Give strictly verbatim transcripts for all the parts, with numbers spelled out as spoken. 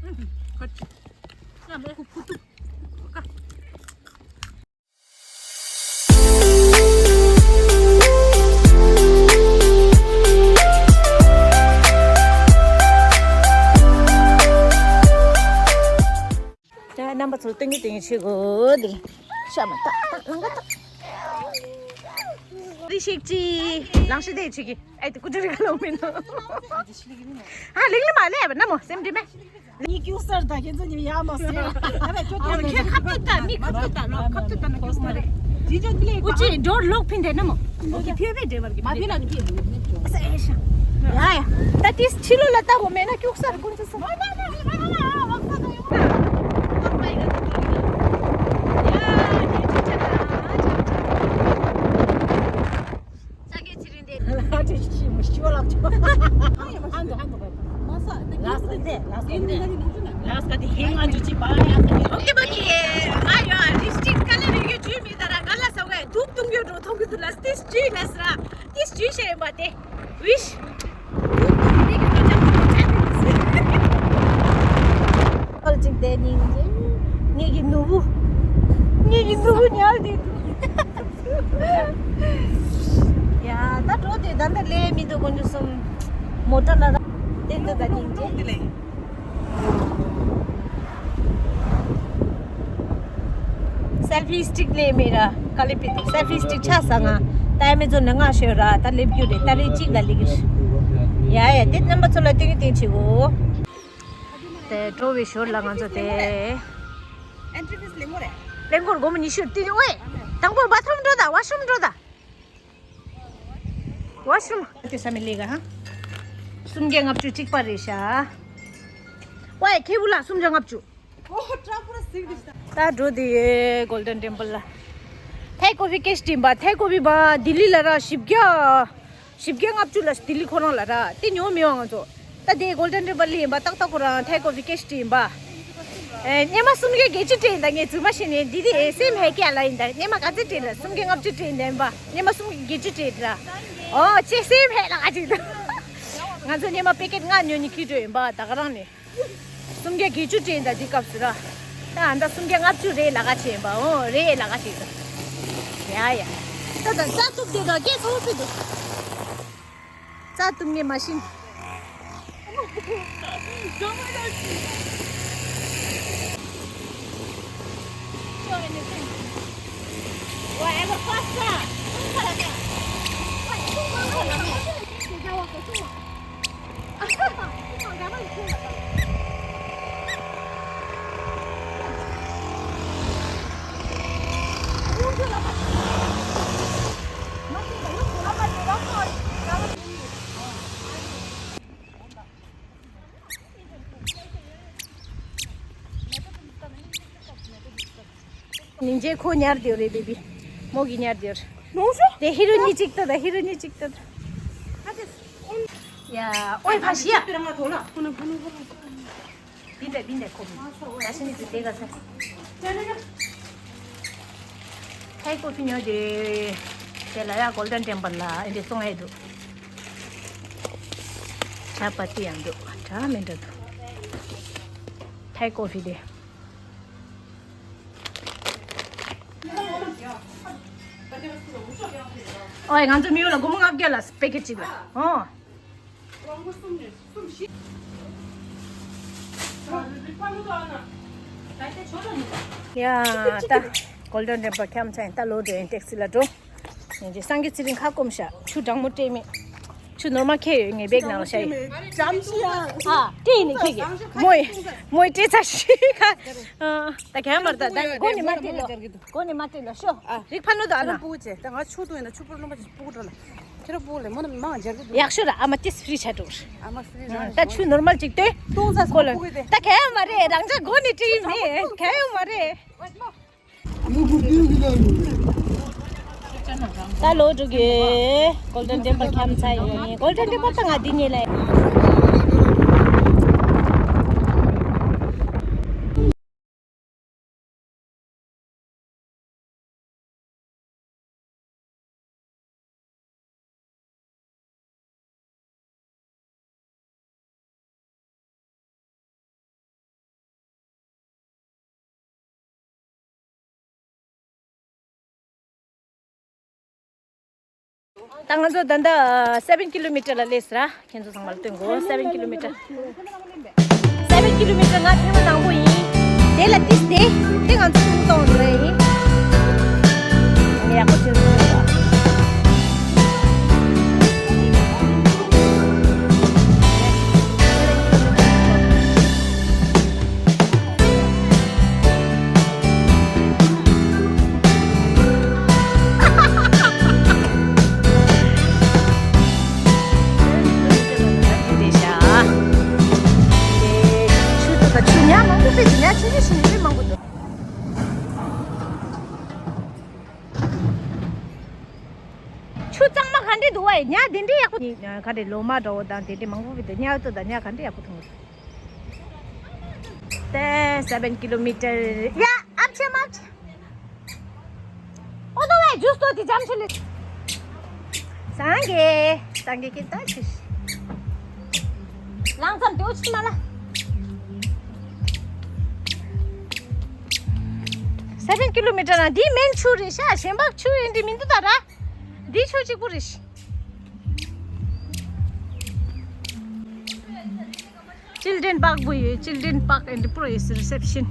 ད་རྣམ་པ་ཚོ་སྟོན་གྱི་སྟོན་གྱི་བྱེད་དགོས་འདི། ཤ་མ་ཏག་ཏག་ལང་ཀ་ཏག་རི་ཤིག་ཅི་ལང་ཤི་དེ་ཆི་གི་ཨེ་དེ་ཀུ་ཅི་རི་ག་ལོ་མིན་ནོ། ཨ་ལིང་ལི་མ་ལེ་བ་ན་མོ་སེམས་འདྲི་མེ། ཉི་ཁྱུ་སར་ད་ཁྱེད་ཚོ་ཉི་ཡ་མ་སེ། ཨ་ལེ་ཁྱོད་ཁྱོད་ཁྱེད་ཁ་ཏུ་ད་མི་ཁ་ཏུ་ད་ལོ་ཁ་ཏུ་ད་ན་ཁྱོད་མ་རེད། ཀུ་ཅི་འགྲོ་ལོག་ཕིན་དེ་ན་མོ། ཨོ་ཁེ་ཕེ་བེ་འདྲེ་བར་གི་མ་ཕེ་ལ་ནི་ཕེ་ཡ་ཡ། ད་ཏིས་ཕྱི་ལོ་ལ་ལྟ་གོ་མེད་ན་ཀྱུག་སར་ཀུན་ཅི་སོང་། ཨོལ་ཅིག་དེ་ཉིན་ཅིག་ངེད་ཀྱི་ནུ་བོ། ངེད་ཀྱི་ནུ་བོ་ཉལ་དེ་འདུག་ཡ་ད་འགྲོ་དེ་ད་ལྟ་ལས་མི་འདུག་དགོན་ཆུ་གསུམ། མོ་ཊ་ལ་ར་དེ་འདུག་ད་ཉིན་ཅིག་སེལ་ཕི་སི་ཊིག་ལས་མི་ར་ཀ་ལི་པི་སེལ་ཕི་སི་ཊིག་ཆ་ས་ང་ད་ཨེ་མེ་ཛོན་ནས་ང་ཤོད་ར་ད་ལེབ་རྒྱུ་རེད། ད་རེ་གཅིག་ལ་ལེགས་རེད། ཡ་ཡ་དེ་རྣམ་པ་ཚོ་ལ་སྟོན་གྱི་སྟོན་བྱེད་གོ་དེ་འགྲོ་བའི་ཞོར་ལ་ང་ཚོ་དེ་ཨེན་ཊི་ཕིས་ལེན་གོ་རེད། ལེན་གོར་སྒོར་མོ་ཉི་ཤུ་སྟེར་ཡོང་ཨེ། དང་པོ་བ་ཐོམ་འགྲོ་ད་ཝ་ཤུམ་འགྲོ་ད། ཝ་ཤུམ་དེ་ས་མི་ལེ་ག་ཧ། སུམ་བརྒྱ་ལྔ་བཅུ་གཅིག་པ་རེད་ཤག་ཝའི་ཁེ་བུ་ལ་སུམ་བརྒྱ་ལྔ་བཅུ། ད་འགྲོ་དེ་གོལ་ཌན་ཊེམ་པལ་ལ། ཐའི་ཀོ་ཕི་སྐད་ཆ་དྲིས་པ། ཐའི་ཀོ་ཕི་པ་ལྡི་ལི་ལ་ར་བཞི་བརྒྱ། བཞི་བརྒྱ་ལྔ་བཅུ་ལ་ལྡི་ལི་ཁོ་རང་ལ་ར་དེ་ཉོ་མི་ཡོང་ང་ཚོ། ད་དེ་གོལ་ཌན་ཊེམ་པལ་ལ་ཡིན་པ་ཏག་ཏག་ཁོ་རང་ཐའི་ཀོ་ཕི་སྐད་ཆ་དྲིས་ཡིན་པ། ཨེ་སྙེ་མ་སུམ་བརྒྱ་བརྒྱད་ཅུ་སྤྲད་ཡིན་ད། ངས་རྫུན་མ་བཤད་ནས་འདི་དེ་ཨེ་སེམས་ཧེ་ཀྱ་ལ་ཡིན་ད། སྙེ་མ་ག་ཚད་སྤྲད་ལ་སུམ་བརྒྱ་ལྔ་བཅུ་སྤྲད་ཡིན་ད་ཡིན་པ། སྙེ་མ་སུམ་བརྒྱ་བརྒྱད་ཅུ་སྤྲད་ད། ཨོ་ཅེ་སེམས་ཧེ་ལ་ག་ཅིག་ད། ང་ཚོ་སྙེ་མ་པེ་ཀེ་ཊི་ལྔ་ཉོ་ནི་ཁྱི་འགྲོ་ཡིན་པ་ད་ག་རང་ནས། སུམ་བརྒྱ་བརྒྱད་ཅུ་སྤྲད་ཡིན་ད་འདི་སྐབས་སུ་ར། ད་ཨ་ད་སུམ་བརྒྱ་ལྔ་བཅུ་རེད་ལ་ག་བྱས་པ། ཨོ་རེད་ལ་ག་བྱས་ད། ཡ་ཡ། ད་ད་རྩྭ་གཏུབ་དེ་ད་སྐད་ཚོ་ཕི་འདུག་རྩྭ་གཏུབ་ངེས་མ་ཤིན། ཉིན་རྗེས་ཁོ་ཉར་དེ་རེད་བེ་བི། མོ་གི་ཉར་དེ་རེད། ནོ་ཤོ། དེ་ཧི་རོ་ཉི་གཅིག་ཏོ་ད་ཧི་རོ་ཉི་གཅིག་ཏོ་ད། ཡ་ཨོའི་ཕ་ཤི་ཡ། བིན་དེ་བིན་དེ་ཁོ་བིན། ད་ཤི་ནི་ཅི་དེ་ག་ས། ཐའི་ཀོ་ཕི་ཉོ་དེ། དེ་ལ་ཡ་གོལ་ཌན་ཊེམ་པལ་ལ་ཨེ་འདྲེ་སོང་ཨེ་འདུག་ཇ་པ་ཏི་ཡང་འདུག་ཇ་མི་འདྲ་འདུག་ཐའི་ཀོ་ཕི་དེ། ཨོའི་ང་ཚོ་མི་ཡུལ་ལ་སྒོར་མོ་ལྔ་བརྒྱ་ལ་པེ་ཀེ་ཊི་གཅིག་ལ། ཨོ། ཡ་ད་གོལ་ཌན་ཊེམ་པལ་ཁྱམས་ཚན་ད་ལོ་དེ་ཊེག་སི་ལ་འགྲོ། ཡིན་གྱི་སངས་རྒྱས་ཚེ་རིང་ཁ་སྐོམ་ཤ་ཆུ་གྲང་མོ་སྤྲད་མེད། ཆུ་ནོར་མ་ཁྱེར་ཡོད་ངས་བེག་ནང་ལ་ཤ་ཡོད། ཨ་སྤྲད་ཡིན་ནི་ཁྱེད་ཀྱི་མོས་མོས་སྤྲད་ཚར་ཤི་ཁ། ད་ག་མར་ད་ད་མགོ་ནས་མ་སྤྲད་ལོ། མགོ་ནས་མ་སྤྲད་ལོ་ཤོ། རིག་ཕ་ནུ་ད་ཨ་ན། ཁྱེད་རང་སྤུ་གུ་བྱས་ད་ང་ཆུ་འཐུང་ཡིན་ན་ཆུ་བུར་རློན་པ་ཅིག་སྤུ་གུ་འགྲོ་ལ། ཁྱེད་རང་སྤུ་གུ་ལས་མོ་ན་མང་སྦྱར་གི་འདུག་ཡག་ཤོས་ར་ཨ་མ་ཏིས་ཕི་རི་ཆ་འགྲོ། ཨ་མ་ཕི་རི་ད་ཆུ་ནོར་མལ་ཅིག་ལྟོས། སྤུ་གུ་ལས་ད་ག་མ་རེད་རང་ཅག་མགོ་ནས་སྤྲད་ཡིན་མེད་ག་མ་རེད། ད་ལོ་དྲུག་གི་གོལ་ཌན་ཊེམ་པལ་ཁྱམས་ཚ་ཡིན། གོལ་ཌན་ཊེམ་པལ་ད་ང་འདི་ཉིད་ལ། ད་ང་ཚོ་ད་ལྟ་seven kilometer ལ་སླེབས་སོང་ར། ཁྱེད་ཚོ་ཚང་མར་སྟོན་གོ seven kilometer. Seven kilometer ང་ཐེངས་མ་དང་པོ་ཡིན། དེ་ལ་ཏིས་དེ་དེ་ང་ཚོ་ཀྲུང་ཏུང་རེད་ཡིན། ཡག་པོ་བྱེད་འདུག་ཆུ་གཙང་མ་ག་འདྲས་འདུག་བ། ཉ་དེ་འདྲས་ཡག་པོ། ག་རེ་ལོ་མ་འདྲ་བོ་དང་དེ་འདྲས་མང་པོ་བི་དེ་ཉ་ཏོ་དང་ཉ་ག་འདྲས་ཡག་པོ་མཐོང་གི་འདུག་དེ་seven kilometer. ཡ་ཨབ་ཆེ་མ་ཨབ་ཆེ། ཨོ་ཏོ་བའི་ཇུས་ཏོ་དེ་ཇམ་ཆེ་ལེ། སངས་རྒྱས་སངས་རྒྱས་ཀྱི་ད་ཆེ། ལང་ཙམ་དེ་འོ་ཆི་མ་ལ། Seven kilometer ན་འདི་མེན་ཆུ་རེད་ཤག་གཞན་པ་ཆུ་ཡིན་འདི་མི་འདུག་ད་ར། འདི་ཆུ་གཅིག་པུ་རེད་ཤག Children park བུ་ཡོད། Children park and pro is reception.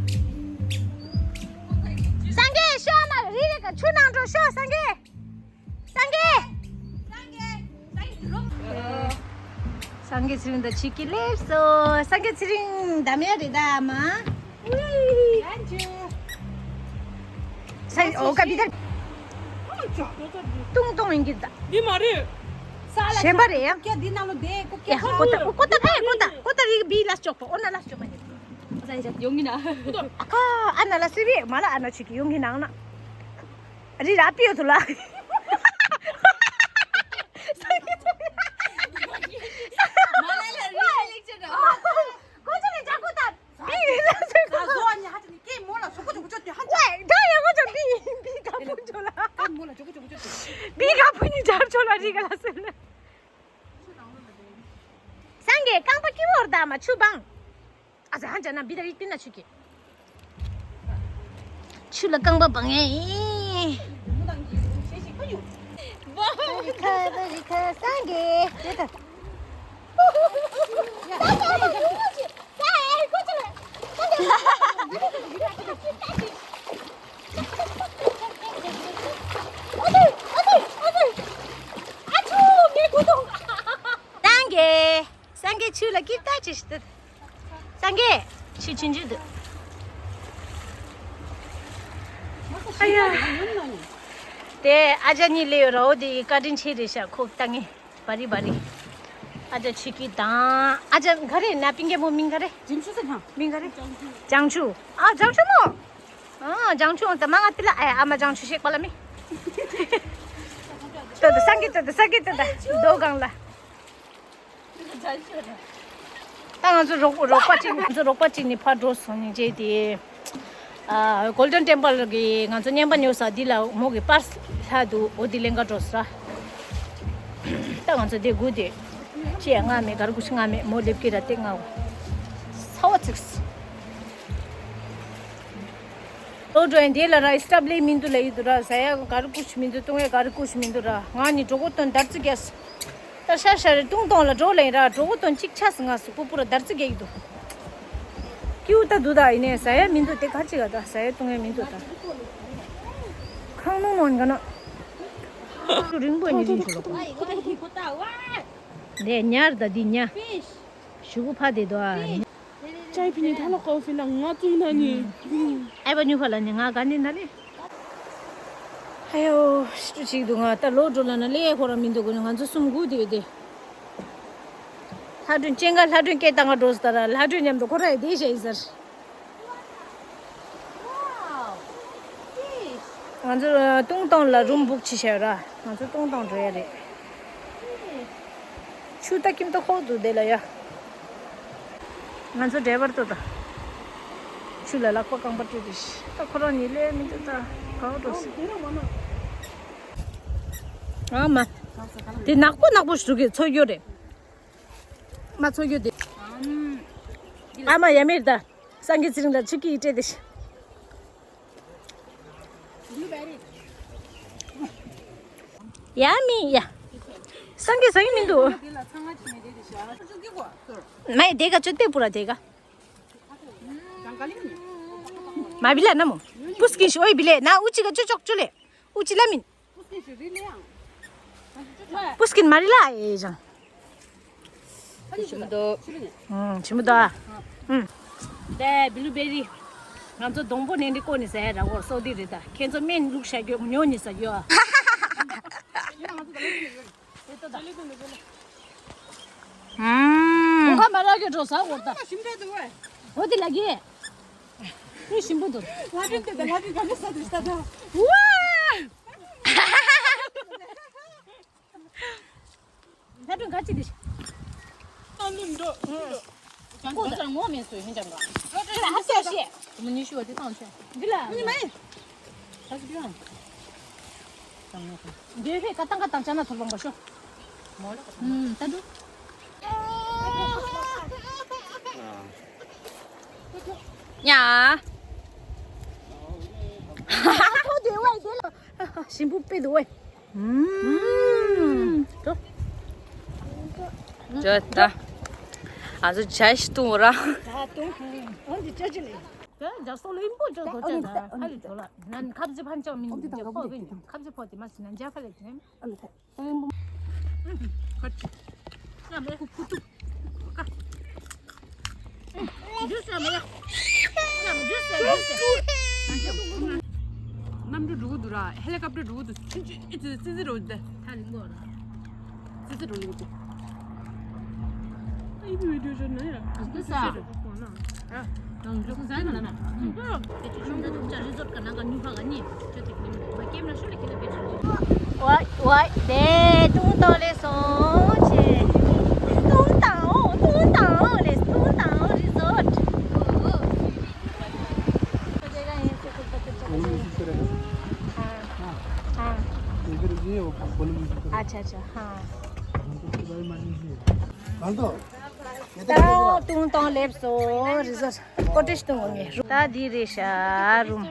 སངས་རྒྱས་ཤོག་ན་རི་རེ་ག་ཆུ་ནང་འགྲོ་ཤོག་སངས་རྒྱས། སངས་རྒྱས། སངས་རྒྱས་ཚེ་རིང་དང་ཆིག་གི་སླེབས་སོ། སངས་རྒྱས་ཚེ་རིང་འདམ་ཡ་རེད་ད་མ། སངས་ཨོ་ཀ་བི་ད། ཏུང་ཏུང་ཡིན་གྱི་ད། འདི་མ་རེད། གཞན་པ་རེད་ཡ། ཀྱ་འདི་ནང་ལོ་དེ་ཀོ་ཀྱ། ཀོ་ཏ་ཀོ་ཏ་ཕེ་ཀོ་ཏ་ཀོ་ཏ་རིག་བི་ལ་ཅོག་པ་ཨོ་ན་ལ་ཅོག་པ་ནི། ཡོང་གི་ན། ཨ་ཁ་ཨ་ན་ལ་སི་བི་མ་ལ་ཨ་ན་ཆིག་གི་ཡོང་གི་ནང་ན། རི་ར་པིའོ་ཐུ་ལ། མ་ལ་ལ་རི་ལེགས་ཆེ་ན། ཁོ་ཚོ་ནི་ཇ་ཁུ་ད་པི་ལ་ཟེར་གོ། ཟོ་ཨ་ནི་ཧ་ཅི་ནི་ཀེ་མོ་ལ་ཟོ་ཁོ་ཇོ་ཁོ་ཅོ་ཏེ་ཧ་ཅི། ཝེ་ད་ཡ་ཁོ་ཚོ་པི་པི་ད་ཕུ་ཅོ་ལ། ཀེ་མོ་ལ་ཇོ་ཁོ་ཇོ་ཁོ་ཅོ་ཏེ། པི་ག་ཕུ་ནི་ཇར་ཅོ་ལ་རི་ག་ལ་སེ་ལ། སངས་རྒྱས་རྐང་པ་ཀི་བོར་ད་མ་ཆུ་བང་། ཨ་ཙི་ཧན་ཅ་ན་བི་ད་རིག་ཏི་ན་ཆུ་ཀི། ཆུ་ལ་རྐང་པ་བང་ངེ་ཡིན། བ་རི་ཁ་བ་རི་ཁ་སངས་རྒྱས་དེ་ད། སངས་རྒྱས། སངས་རྒྱས་ཆུ་ལ་ཀིར་ཏ་ཅི་ཞིག་ཏུ། སངས་རྒྱས་ཆུ་ཆུན་ཆུ་འདུག་ཨ་ཡ། དེ་ཨ་ཅག་གཉིས་ལས་ཡོད་ར་འོ་དེ་ཡི་བཀའ་དྲིན་ཆེ་རེད་ཤག་ཁོ་ལྟ་ངེས་བ་རི་བ་རི། ཨ་ཅག་ཆུ་ཀི་དང་ཨ་ཅག་ག་རེ་ན་པིང་གེ་མོ་མིང་ག་རེ། ཇིམ་ཆུ་ཟེར་ན། མིང་ག་རེ། ལྗང་ཆུ། ཨ་ལྗང་ཆུ་མོ། ཨ་ལྗང་ཆུ་འོང་ད་མ་ང་ཏི་ལ་ཨ་ཨ་མ་ལྗང་ཆུ་ཤེག་པ་ལ་མི། ཏོ་ཏོ་སངས་རྒྱས་ཏོ་ཏོ་སངས་རྒྱས་ཏོ་ཏོ་རྡོ་སྒང་ལ། ད་ང་ཚོ་རོགས་རོགས་པ་གཅིག་ང་ཚོ་རོགས་པ་གཅིག་ནི་ཕར་འགྲོ་སོང་ནི་རྗེས་དེ། ཨ་Golden Temple གི་ང་ཚོ་བརྙན་པ་ཉོ་ས་འདི་ལ་མོ་གི་པར་སི་ལྷག་འདུག་འོ་འདི་ལེན་ག་འགྲོ་ས། ད་ང་ཚོ་དེ་སྒུག་དེ། ཅི་ཡ་ང་མེད་གར་ཀུ་ཤི་ང་མེད་མོ་ལེབ་ཀི་ར་ཏེ་ང་འོ། ས་བ་ཚིགས། ལོ་འགྲོ་ཡན་དེ་ལ་ར་ཨི་སྟབ་ལེ་མི་འདུག་ལ་ཡི་འདུག་ར་ཟ་ཡ་གར་ཀུ་ཤི་མི་འདུག་བཏུང་ཡ་གར་ཀུ་ཤི་མི་འདུག་ར་ང་ནི་གྲོགས་པོ་དོན་དར་ཙི་རྒྱས། ད་ཤར་ཤར་ཏུང་ཏུང་ལ་འགྲོ་ལེན་ར་གྲོགས་པོ་དོན་གཅིག་ཆ་སི་ང་སུ་པུ་པུ་ར་དར་ཙི་རྒྱས་ཡི་འདུག་ཀིའུ་ད་འདུག་ད་ཡིན་ནའི་ཟ་ཡ་མི་འདུག་དེ་ག་ཅི་ག་ད་ཟ་ཡ་བཏུང་ཡ་མི་འདུག་ད། ཁང་ནང་ནང་ག་ན། རིང་པོ་ནི་རིང་ཆུ་ལོག་གོ། དེ་ཉར་ད་འདི་ཉ། ཞུ་གུ་ཕ་དེ་དོ་ཨ། ཅའི་ཕི་ནི་ཐ་ལོ་ཀོ་ཕི་ལ་ང་ཙུང་ན་ནི། ཨའི་བ་ཉུ་ཕ་ལ་ནི་ང་ག་ནི་ན་ལེ། ཨ་ཡོ་ཤི་ཅིག་འདུག་ང་ད་ལོ་འགྲོ་ལ་ན་ལེ་ཁོ་ར་མི་འདུག་གོ་ནི་ང་ཚོ་གསུམ་སྒུག་དེ་དེ། ལྷ་སྒྲོན་ཅན་ག་ལྷ་སྒྲོན་སྐད་བཏང་ག་འགྲོ་ས་ད་ར་ལྷ་སྒྲོན་མཉམ་དུ་ཁོ་ར་ཡི་དེ་བྱས་ཡིན་ཟེར། ང་ཚོ་ཏུང་ཏུང་ལ་རུམ་བུག་བྱེད་བཞག་ཡོད་ར། ང་ཚོ་ཏུང་ཏུང་འགྲོ་ཡ་རེད། ཆུ་ད་ཁྱིམ་ད་ཁོག་ཏུ་བསྡད་ལ་ཡ། ང་ཚོ་ཌ་རའི་བར་ཏོ་ད། ཆུ་ལ་ལག་པ་རྐང་པ་སྤྲད་དེ་ཤི། ད་ཁོ་རང་ཉིད་ལས་མི་འདུག་ད་ག་བ་འགྲོ་སི། ཨ་མ། དེ་ནག་པོ་ནག་པོ་ཞིག་གི་ཚོ་ཡོད་རེད། མ་ཚོ་ཡོད་དེ། ཨ་མ་ཡ་མེར་ད། སངས་རྒྱས་ཚེ་རིང་ལ་ཆུ་ཀི་ཡི་སྤྲད་དེ་ཤི། ཡ་མི་ཡ། སངས་རྒྱས་ཟ་ཡི་མི་འདུག་མ་ཡི་དེ་ག་ཅོ་ཏེ་པུ་ར་དེ་ག་མ་བི་ལ་ན་མོ། པུས་ཀིན་ཤི་ཨོའི་བི་ལེ་ན་ཨུ་ཅི་ག་ཅོ་ཅོག་ཅོ་ལེ། ཨུ་ཅི་ལ་མིན། པུས་ཀིན་མ་རི་ལ་ཨེ་ཅང་། ཆི་མོ་འདུག་ཆི་མོ་འདུག་ཨ། དེ་བི་ལུ་བེ་རི། ང་ཚོ་སྡོང་པོ་ནས་འདི་བཀོག་ནས་ཟ་ཡ་ར་བོར་སོག་དེ་རེད་ད། ཁྱེད་ཚོ་སྨན་བླུགས་བྱ་རྒྱུ་ཉོ་ནས་ཟ་རྒྱུ་ཨ། ཨུམ། ཁ་མ་རག་གི་འགྲོ་ཟ་བོར་ད། འོ་དེ་ལ་གི། དེ་ཞིམ་པོ་འདུག་ལྷ་ལྡན་དེ་ལྷ་ལྡན་ག་ནས་ཟ་དེ་ཟ་ད། ཝ། ད་དུང་ག་ཅི་དེ། ཨ་ལུ་འགྲོ། ཨུ། ཀྱང་ཁོ་ཚར་ངོ་མེད་སོ་ཡིན་ཀྱང་ག་ཧ་ཤེས་ཤེས། མི་ཉི་ཤུ་བ་དེ་བཏང་ཆོག་འདི་ལ། ཨ་ནི་མ་ཡིན། ད་སུ་ཀྱང་། འདི་ཧེ་ཀ་ཏང་ཀ་ཏང་ཅ་ན་ཐོར་བང་ག་ཤོ། མོ་ལ་ཀ་ཏང་། ཨུམ་ད་དུང་། ཡ། ཁོ་དེ་བས་དེ་ལ་ཞིམ་པོ་དཔེ་འདུག་བས། ཨུམ། ཅོ། ཅོ་ད། ཨ་ཟོ་ཇ་ཞིག་བཏུང་ར། ད་བཏུང་། འོན་ཏེ་ཅོ་ཅི་ལེ། ད་ཇ་སོ་ལེ་ཨིན་པོ་ཅོ་དོ་ཅ་ད་ཧ་ལི་ཅོ་ལ། ནན་ཁབ་ཟི་ཕན་ཅོ་མིན་ཇ་པོ་གིན་ཁབ་ཟི་ཕོ་དེ་མ་སི་ན་ཇ་ཧ་ལི་ཅན། གནམ་གྲུ་འགྲོ་གི་འདུག་ར། ཧེ་ལི་ཀོབ་ཊར་འགྲོ་གི་འདུག་ཆུ་ཆུ་ཨི་ཙི་ཙི་ཙི་རོ་འདི། ད་ལིང་གོ་ར། ཙི་ཙི་རོ་ལིང་གོ། ཨ་ཡི་བི་ཌིའོ་ཤོར་ན་ཡ། འདི་ས། ཨ། ནང་འཇུག་ཟ་ཡ་ན་ན། དེ་ཆུ་ཤུང་ད་དུང་ཅ་རི་ཟོར་ཀ་ནང་ག་ནུས་པ་ག་ནི་ཅོ་ཐིག་ནི་མ་ཀེམ་ན་ཤོ་ལ་ཁྱེད་ལ་བེད་ཅོ། ཝའི་ཝའི་དེ་ཏུང་ཏོ་ལེ་སོང་ཆེ། ཏུང་ཏང་ཏུང་ཏང་ལེ་ཏུང་ཏང་རི་ཟོར། हाँ। हाँ। अच्छा, अच्छा, हाँ। ཏང་ཏུང་ཏང་ལེབ་སོ་རི་ཟོར་ཀོ་ཊེཇ་ཏུང་ངེ་རུ། ད་འདི་རེད་ཤག་རུམ།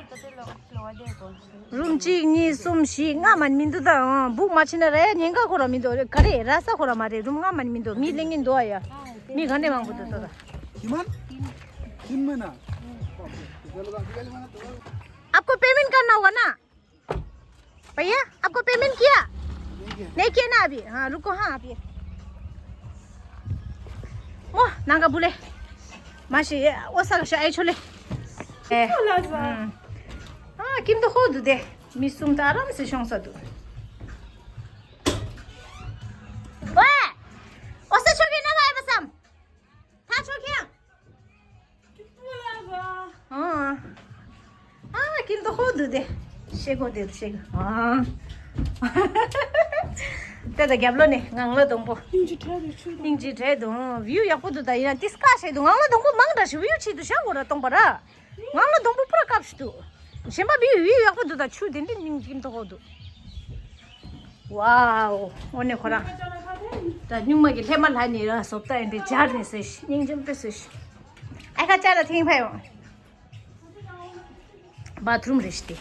རུམ་གཅིག་གཉིས་གསུམ་བཞི་ལྔ་མ་མི་འདུག་ད་བུག་མ་ཕྱིན་ན་ར་ཉེན་ཁ་ཁོ་ར་མི་འདུག་ག་རེ་ར་ས་ཁོ་ར་མ་རེད། རུམ་ལྔ་མ་མི་འདུག་མི་ལེན་གིན་འདུག་ཨ་ཡ། མི་ག་ནས་མང་པོ་འདུག་ད་ད། किमान? किन में ना? आपको पेमेंट करना होगा ना? भैया, आपको पेमेंट किया? नहीं किया। नहीं किया ना अभी? हाँ, रुको, हाँ, अभी। वो, नांगा बुले। माशी, वो सा, शा, ए, छोले। ए, हाँ, किम तो हो दु दे। मिसुम तो आराम से शोंग सा दु। वे, ओसे छोगे ना भाई बसम। था छोगे। ཨ། ཨ། ཀིན་ཏོ་ཧོ་དུ་དེ། ཤེ་གོ་དེ་ཤེ་གོ། ཨ། དེ་ད་རྒྱབ་ལོ་ནས་ངང་ལོ་སྡོང་པོ། སྙིང་རྗེ་བྲལ་དུ་ཆུ་དང་། སྙིང་རྗེ་བྲལ་དུ། བིའུ་ཡག་པོ་འདུག་ད་ཡིན་ན་ཏིས་ཀ་ཤེ་འདུག་ངང་ལོ་སྡོང་པོ་མང་དྲགས་ཤིག་བིའུ་ཆེད་དུ་བཞག་དགོས་ར་སྟོང་པ་ར། ངང་ལོ་སྡོང་པོ་པུ་ར་སྐབས་ཤིག་འདུག་གཞན་པ་བིའུ་བིའུ་ཡག་པོ་འདུག་ད་ཆུ་དེ་འདྲ་སྙིང་ཀིན་ཏོ་ཧོ་འདུག་ཝའོ། འོ་ནས་ཁོ་རང་། ད་སྨྱུག་མ་གི་ལྷས་མ་ལྷ་ནི་ར་སོབ་ད་ཨེ་འདྲི་སྦྱར་ནས་ཟེར་ཤི་སྙིང་རྗེ་མོ་དཔེ་བཟོས་ཤི། ཨ་ཁ་ཅག་ལ་ཐིང་ཕ་ཡོང་། བ་ཐུ་རུམ་རེ་ཤི་ཏེ།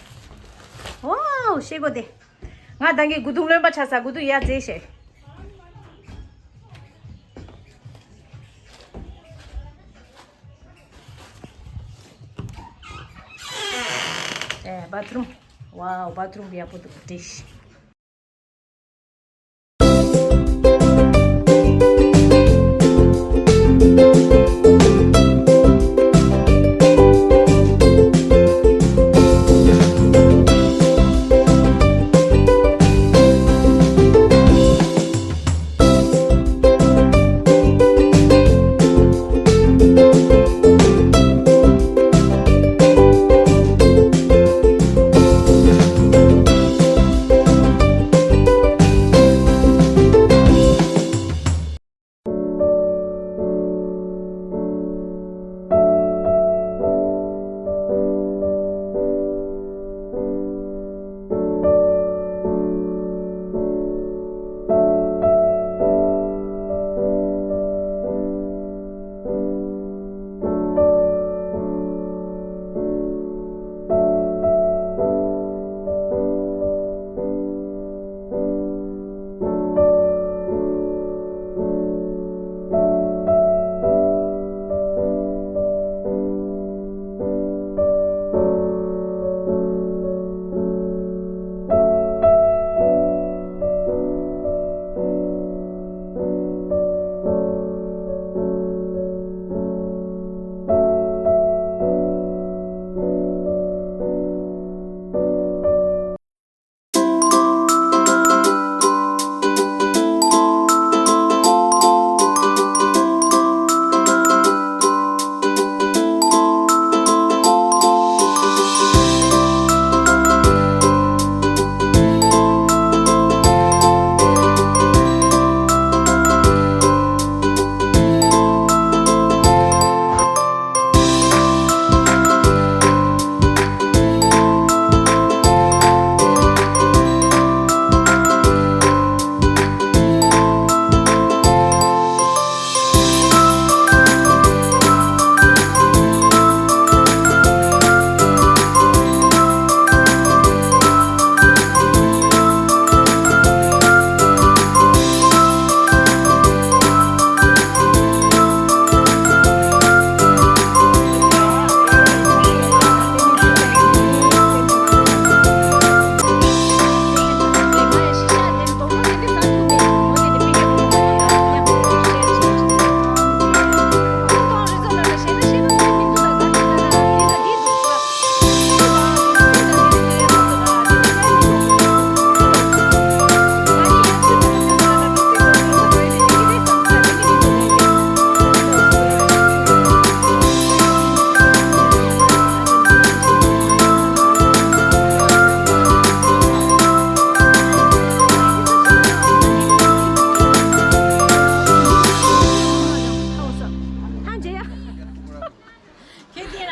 ཝའོ་ཤེ་གོ་དེ། ང་ད་གིན་དགུ་ཐུང་རློན་པ་ཆ་ས་དགུ་ཐུང་ཡ་རྫས་ཤེ། ཨེ་བ་ཐུ་རུམ། ཝའོ་བ་ཐུ་རུམ་ཡག་པོ་འདུག་འགྲིག་ཤི།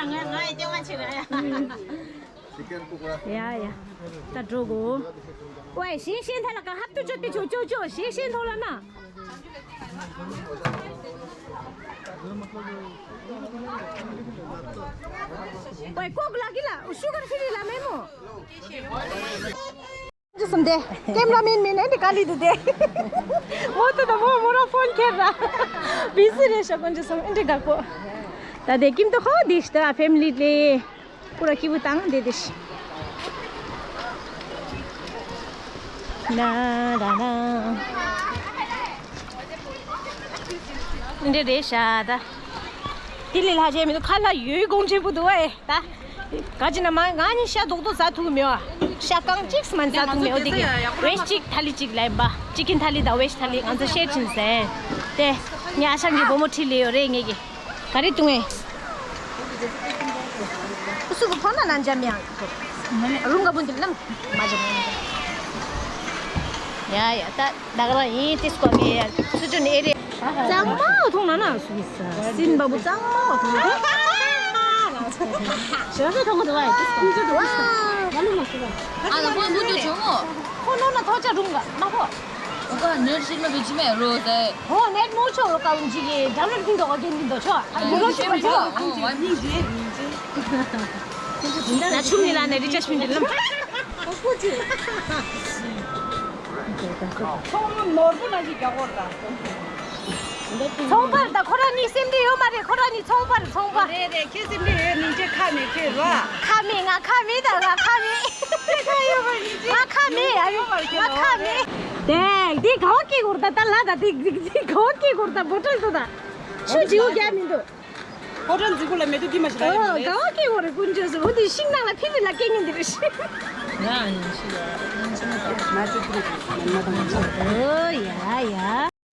ང་ང་ཡི་སྐྱེ་མ་ཆེ་ར་ཡ། ཡ་ཡ། ད་འགྲོ་གོ། ཝེ་ཤེས་ཤེས་ཐ་ལ་ཀ་ཧབ་ཏུ་ཅོ་ཏི་ཅོ་ཅོ་ཅོ་ཤེས་ཤེས་ཐོ་ལ་ན། ཝེ་ཀོག་ལ་གི་ལ་ཤུ་གར་ཕི་རི་ལ་མེ་མོ། ཅི་སུམ་དེ། ཀེམ་ར་མེན་མེན་ཨེ་འདི་ག་ལི་དུ་དེ། མོ་ཏི་དང་མོ་མོ་ར་ཕོན་ཁྱེར་ར། བི་སི་རེ་ཤ་ཀོན་ཅི་སུམ་ཨེ་འདི་ག་ཀོ། ད་དེ་ཀིམ་ཏོ་ཁོ་དི་ཤ་ད་ཕེ་མི་ལི་ལེ། པུ་ར་ཀི་བུ་ཏང་དེ་དི་ཤ། ན་ར་ན། འདི་རེད་ཤག་ད། དེ་ལས་ལྷག་བྱས་མི་འདུག་ཁ་ལག་ཡོད་གོང་ཆེན་པོ་འདུག་ཨེ་ད། ག་ཅི་ན་མ་ང་ནི་ཤ་རྡོག་རྡོག་ཟ་ཐུབ་མེད་བ། ཤ་རྐང་གཅིག་མ་ཟ་ཐུབ་མེད་བ། དེ་གི་ཝེ་ཤི་ཅིག་ཐ་ལི་ཅིག་ལ་ཡིན་པ། ཅི་ཀིན་ཐ་ལི་དང་ཝེ་ཤི་ཐ་ལི་ང་ཚོ་ཤེར་བྱིན་ཟེར། དེ། ངས་ཨ་ཞང་གི་བུ་མོ་ཁྲིད་ལས་ཡོད་རེད་ངེད་ཀྱི། ག་རེ་བཏུང་ངས། སུ་གི་ཕོ་ན་ན་འཇམ་ཡང་། རུང་ག་བུན་དུ་ལམ། མ་འཇམ་ཡང་། ཡ་ཡ་ད་ད་ག་རང་ཡིན་ཏིས་གོ་ངས་ཡ་སུ་ཅུ་ནི་ཨེ་རེད། གཙང་མ་འཐུང་ན་ན་སུ་ཡིས་ས་སིན་པ་བུ་གཙང་མ་འཐུང་ན། ཞོ་ཤ་ཐོང་གི་འདུག་བ་ཡ་ཏིས་གོ་ངས་ད་ལུ་མ་སུ་བ། ཨ་ལ་པོ་མུ་ཏུ་བྱུང་ངོ་། ཁོ་ནོར་ན་ཐོ་ཅག་རུང་ག་མ་ཁོ། ཨོ་ཀ་ནེར་ཤིག་མ་བེ་ཅི་མེ་རོ་ཟེ། ཧོ་ནེར་མོ་ཆོ་རོ་ཀ་ཝུན་ཇི་གི་ཌའུན་ལོཌ་ཀིན་དོ་ག་གེན་ཀིན་དོ་ཆོ། ཨ་མོ་རོ་ཆོ་ཆོ། ན་ཆུ་མི་ལ་ནེ་རི་ཅ་ཤི་མི་ལམ། ཨོ་ཀུ་ཅི། ཚོང་མ་ནོར་བུ་ན་ཞིག་རྒྱག་གོ་ར། ཚོང་པར་ད་ཁོ་ར་ནི་སེམས་འདི་ཡོད་མ་རེད། ཁོ་ར་ནི་ཚོང་པར་ཚོང་པར། རེད་རེད་ཁྱེད་སེམས་འདི་ཡོད་ནི་ཁྱེད་ཁ་མེད་ཁྱེད་རོ། ཁ་མེད་ང་ཁ་མེད་ད་ང་ཁ་མེད། ཁ་ཡོད་མ་ནི་ཅི། ང་ཁ་མེད་ཨ་ཡོད་ང་ཁ་མེད། དེ་དེ་ག་བ་སྐྱེ་གོར་ད་ད་ལ་ད་དེ་དེ་དེ་ག་བ་སྐྱེ་གོར་ད་བོ་ཊལ་དུ་ད། ཆུ་བྱིའུ་རྒྱ་མི་འདུག་ཕོ་བྲང་འཛུལ་སྒོ་ལ་མེ་ཏོག་འདི་མ་ཞིག་ར་ཡོད་རེད། ག་བ་སྐྱེ་གོར་རེ་ཀུན་ཇོ་སུ་འོ་དེ་ཤིང་ནང་ལ་ཕི་ཕི་ལ་སྐྱེ་ངེས་འདི་རེད་ཤི། ང་ཨ་ནི་ཤི་ཡ་ཨ་ནི་ཤི་ན་ད་ང་ཚོ་འདི་རེད་ཤི། ཨོ་ཡ་ཡ།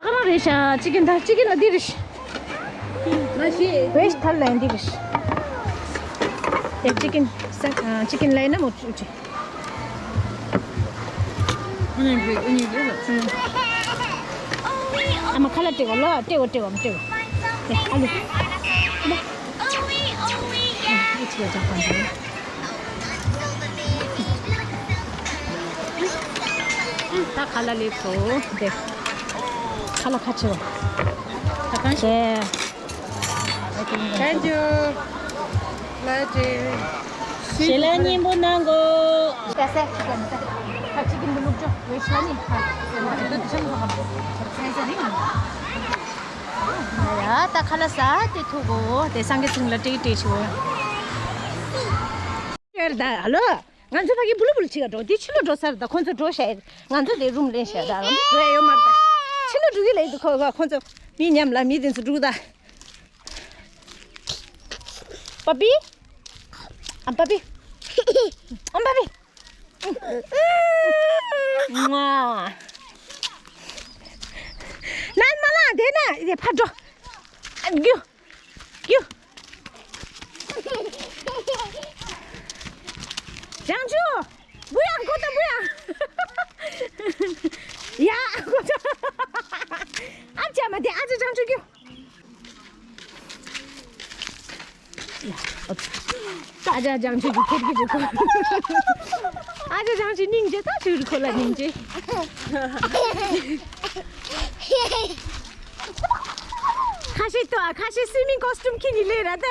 ཁ་རང་རེད་ཤག་ཅི་ཀིན་ད་ཅི་ཀིན་ལ་འདི་རེད་ཤག་ཝེ་ཤི་ཐལ་ལ་འདི་རེད་ཤག་དེ་ཅི་ཀིན་སེ་ཨ་ཅི་ཀིན་ལ་ཡིན་ན་མོ་ཅི་ཅི། ཨ་མ་ཁ་ལག་སྤྲད་གོ་ལོ་སྤྲད་གོ་སྤྲད་གོ་མི་སྤྲད་གོ། ཨ་ལུ། ད་ཁ་ལག་ལེགས་སོ། དེ། ཁ་ལག་ཁ་ཆེ་བ། ད་གང་བྱས། Thank you. ལ་ཅེ། ཞེ་ལ་སྙིང་པོ་གནང་གོ། ད་སེ་ཅི་ཀན་ད་ཅི་ཀན་དུ་ལུག་ཅོ་ཝེ་ཆ་ནི་ཧ་སེ་མ་དེ་ད་དུ་ཆ་མི་ཧ་སེ་ས་རིང་། ཡ་ད་ཁ་ལག་ཟ་དེ་ཐུག་གོ་དེ་སང་གེ་ཚིང་ལ་ཏྲེ་ཏྲེ་ཆུ། ཡར་ད་ཧ་ལོ། ང་ཚོ་ཕ་གི་བུ་ལུ་བུ་ལུ་ཅིག་ག་འགྲོ། འདི་ཕྱི་ལོ་འགྲོ་ས་རེད་ད། ཁོང་ཚོ་འགྲོ་ཤག་ང་ཚོ་དེ་རུམ་ལེན་ཤག་ད། ང་ཚོ་འགྲོ་ཡ་ཡོད་མ་རེད་ད། ཕྱི་ལོ་འགྲོ་གི་ལེ་འདུག་ཁོ་ག་ཁོང་ཚོ་མི་མཉམ་ལ་མི་དེ་ཚོ་འགྲོ་ད། པ་པི། ཨམ་པ་པི། ཨམ་པ་པི། ང་། ནན་མ་ལ་དེ་ན་དེ་ཕ་འགྲོ། ཨ་རྒྱུ། རྒྱུ། ལྗང་ཆུ། བུ་ཡང་ཁོ་ད་བུ་ཡང་། ཡ་ཁོ་ད། ཨ་ཅག་མ་དེ་ཨ་ཅག་ལྗང་ཆུ་རྒྱུ། ཨ་ཅག་ལྗང་ཆུ་རྒྱུ་ཁེར་གི་རྒྱུ་ཁོ། ཨ་ཅག་ལྗང་ཆུ་སྙིང་རྗེ་ད་ཆུ་རུ་ཁོ་ལ་སྙིང་རྗེ། ཁ་ཤས་ཏོ་ཨ་ཁ་ཤས་སུའི་མིང་ཀོ་སི་ཊུམ་ཁྱེར་ནི་ལས་ར་ད།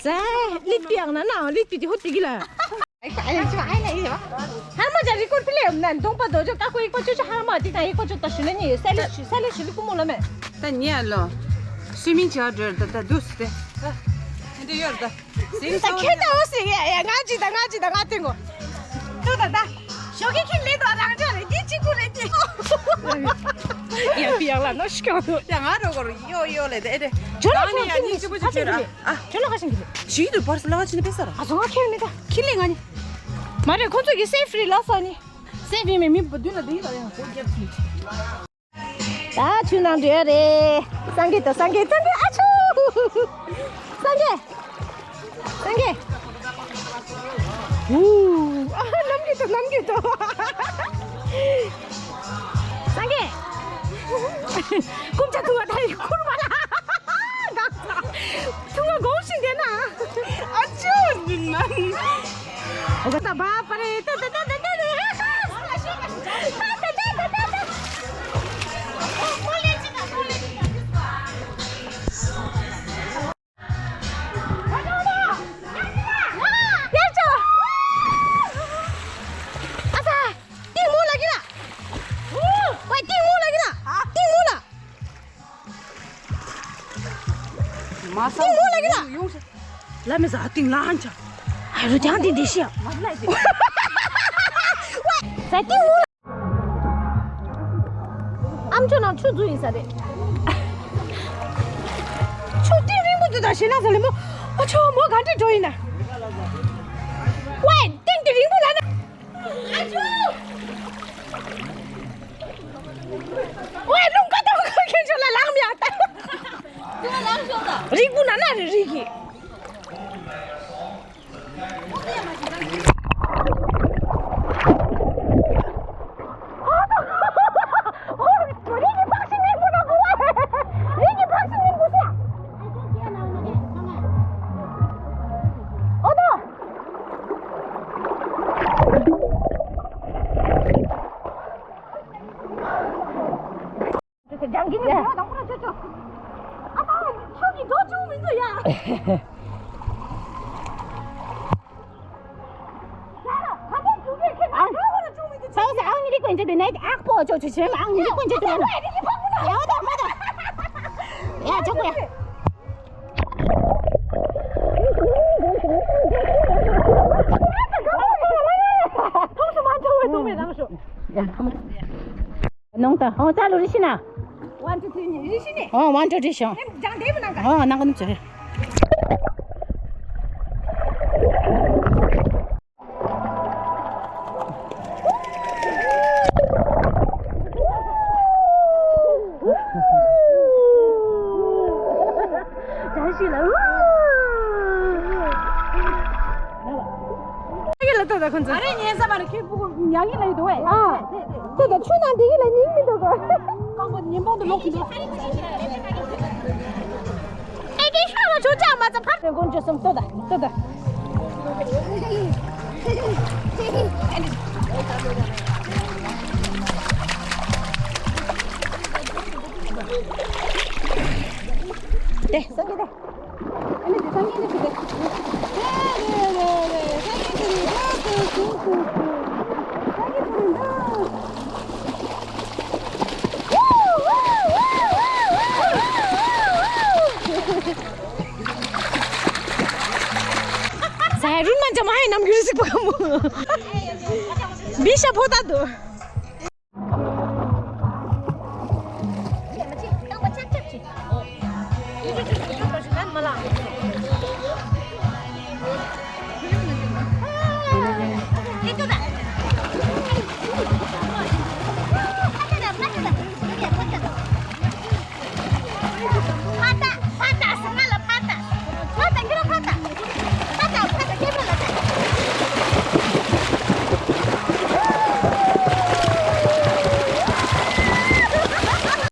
ཟ། ལིག་པི་ཡང་ན་ན་ལིག་པི་དེ་ཧོ་དེ་གི་ལ། ཧར་མ་ཅག་རི་ཀོར་ཕི་ལེ་ཡོམ་ན་གདོང་པ་རྡོ་ཅོ་ཀ་ཀོ་ཡིག་པ་ཅོ་ཅོ་ཧར་མ་དེ་དང་ཡིག་པ་ཅོ་ད་ཞུ་ལ་ཉི་ཡོད་ས་ལེ་ཞུ་ས་ལེ་ཞུ་ལི་ཀུ་མོ་ལ་མེ། ད་ཉི་ཨ་ལོ། སུའི་མིང་ཅག་འགྲོ་ད་ད་དུས་སུ་དེ། ད་འདི་ཡོད་ད། ད་ཁྱོད་ད་འོ་ཟེར་ཡ་ཡ་ང་ཅི་ད་ང་ཅི་ད་ང་སྟོན་གོ། ཏུ་ད་ད། ཞོགས་ཀྱི་ཁྱིམ་ལས་དོ་རང་ཅག་རེད་འདི་གཅིག་པུ་རེད་ཅི། ཡ་ཕི་ཡག་ལ་ནོ་ཤི་ཀྱང་དུ། ཡ་ང་རོ་གོ་རོ་ཡོ་ཡོ་ལེ་དེ་དེ། ཇོ་ལ་ཁྱོད་ནི་ཡ་ཁྱིམ་ནི་གཅིག་པུ་ཅི་ཁྱོད་ར། ཨ། ཇོ་ལ་ཁ་ཤིང་གི་ལེ། ཞིག་ཏུ་པར་སི་ལ་བ་ཅི་ནི་པེ་ས་ར། ཨ་ཟོ་ང་ཁྱེར་མི་ད། ཁྱི་ལེ་ང་ནི། མ་རེད་ཁོ་ཚོ་གི་སེ་ཕི་རི་ལ་སོ་ནི། སེ་ཕི་མེ་མི་བ་དུ་ན་དེ་ཡི་ལ་ཡང་ཁོ་རྒྱབ་ཀྱི། ད་ཆུ་ནང་འགྲོ་ཡ་རེད། སངས་རྒྱས་དང་སངས་རྒྱས་སངས་རྒྱས་ཨ་ཆུ། སངས་རྒྱས། སངས་རྒྱས། ཝུ། ཨ་ནམ་རྒྱུན་དུ་ནམ་རྒྱུན་དུ། སངས་རྒྱས། སྐུམ་ཆ་ཐུང་བ་ད་ཡི་ཁུར་བ་ལ། ཐུང་བ་གོང་ཞིག་འདེ་ན། ཨ་ཅོ་འདི་ན། ད་བ་པ་རེ་ད་ད་ད་ད་ད་ད། མ་ས་ཏིང་མོ་ལ་གི་ལ། ཡོང་ས། ལ་མི་ཟ་ཏིང་ལ་ཧན་ཆ། ཨ་རུ་ཅང་ཏིང་དེ་ཤི་ཡ། མ་ལ་དེ། ཟ་ཏིང་མོ། ཨམ་ཅོ་ནང་ཆུ་འཛུལ་ཡིན་ས་རེད། ཆུ་ཏིང་རིང་པོ་འདུག་ད་ཞེ་ན་ས་ལེ་མོ། ཨ་ཆོ་མོ་ག་འདྲ་འགྲོ་ཡིན་ན། ཝེ་ཏིང་དེ་རིང་པོ་ལ་ན། ཨ་ཆུ། ཝེ་རླུང་ཁ་ཏོ་ཁ་ཁྱེར་ཆོ་ལ་ལངས་མི་ཨ་ད། རིག་པོ་ན་ན་རེ་རིག་གི། ནང་ད་ཨོ་ཙ་ལུ་རི་ཤི་ན། One, two, three ནི་རི་ཤི་ནི། ཨོ་one, two, three ཤོ། ནེམ་ཅང་དེ་མི་ནང་ག་ཨོ་ནང་ག་ནི་ཚེ། ད་ཤི་ལ། ཡ་ལ་ཏོ་ད་ཁོང་ཚོ། ཨ་རེ་ཉན་ས་མ་རེད་ཁྱེད་ཕྲུ་གུ་ཉག་གི་ལ་ཡོད་དོ་ཨེ། ཨ། ཏོ་ད་ཆུ་ནང་འདི་གི་ལ་ཉིན་མི་འདུག་གོ། རྐང་པ་ཉིན་མོ་འདི་ལོག་གི་འདུག་ཨེ་ཀེ་ཤ་ལ་ཆུ་ཅག་མ་ཚ་ཕར། དགོན་ཆུ་སུམ་ཏོ་ད་ཏོ་ད། དེ་སང་གི་དེ། ས་ཡ་རུན་མ་འཇམ་ཧའི་ནམ་གྱི་རི་སི་པ་མོ། བི་ཤ་ཕོ་ད་དོ།